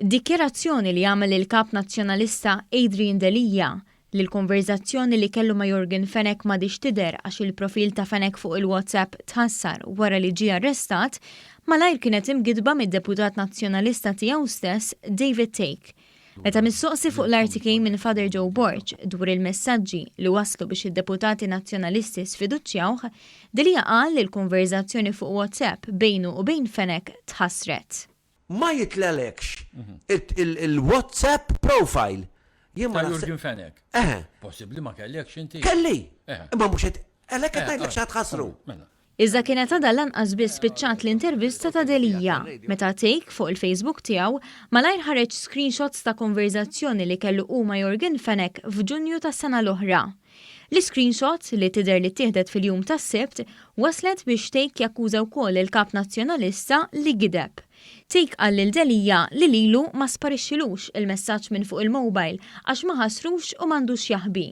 Dikjarazzjoni li għamel il-Kap Nazzjonalista Adrian Delia li l-konverżazzjoni li kellu ma' Yorgen Fenech m'għadhiex tidher għax il-profil ta' Fenech fuq il-WhatsApp tħassar wara li ġie arrestat, malajr kienet imgidba mid-deputat Nazzjonalista tiegħu stess David Thake. Meta mistoqsi fuq l-RTK minn Father Joe Borg dwar il-messaġġi li waslu biex id-deputati Nazzjonalisti sfiduċjawh, Delia qal li l-konverżazzjoni fuq WhatsApp bejnu u bejn Fenech tħassret. Ma jitlagħlekx il-WhatsApp profile. Jien ma. Ta' Jurgen Fenech. Eħe. Possibbli ma kellekx inti? Kelli. Imma mhux qed għalhekk qed ngħidlek x'għad ħassru. Mela. Iżda kienet għadha lanqas biss spiċċat l-intervista ta' Delia, meta Thake fuq il-Facebook tiegħu malajr ħareġ screenshots ta' konverżazzjoni li kellu hu ma' Yorgen Fenech f'Ġunju tas-sena l-oħra. L-iscreenshot, li tidher li ttieħdet fil-jum tas-Sibt, wasslet biex Thake jakkuża wkoll lill-Kap Nazzjonalista li gideb. Thake qal lil Delia li lilu ma sparixxilux il-messaġġ minn fuq il-mobile għax ma ħassrux u m'għandux x'jaħbi.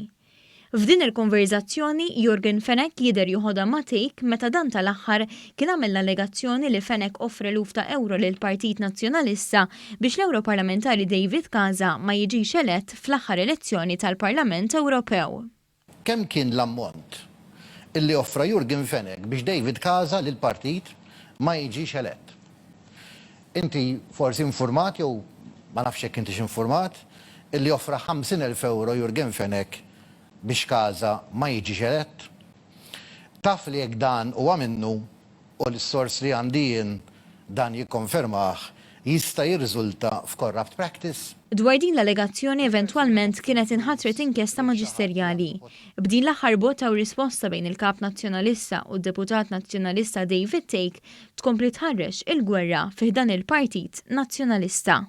F'din il-konverżazzjoni, Yorgen Fenech jidher joħodha ma' Thake meta dan tal-aħħar kien għamel l-allegazzjoni li Fenech offra eluf ta' ewro lill-Partit Nazzjonalista biex l-Ewroparlamentari David Casa ma jiġix elett fl-aħħar elezzjoni tal-Parlament Ewropew. Kemm kien l-ammont illi offra Yorgen Fenech biex David Casa lill-partit ma jiġix elett? Inti forsi infurmat jew ma nafx jekk intix infurmat illi offra 50,000 ewro Yorgen Fenech biex Casa ma jiġix elett? Taf li jekk dan huwa minnu, u l-sors li għandi jien dan jikkonfermah, jista' jirriżulta f'corrupt practice? Dwar din l-allegazzjoni eventwalment kienet inħatret inkjesta maġisterjali. B'din l-aħħar botta u risposta bejn il-Kap Nazzjonalista u d-Deputat Nazzjonalista David Thake tkompli tħarrex il-gwerra fi ħdan il-Partit Nazzjonalista.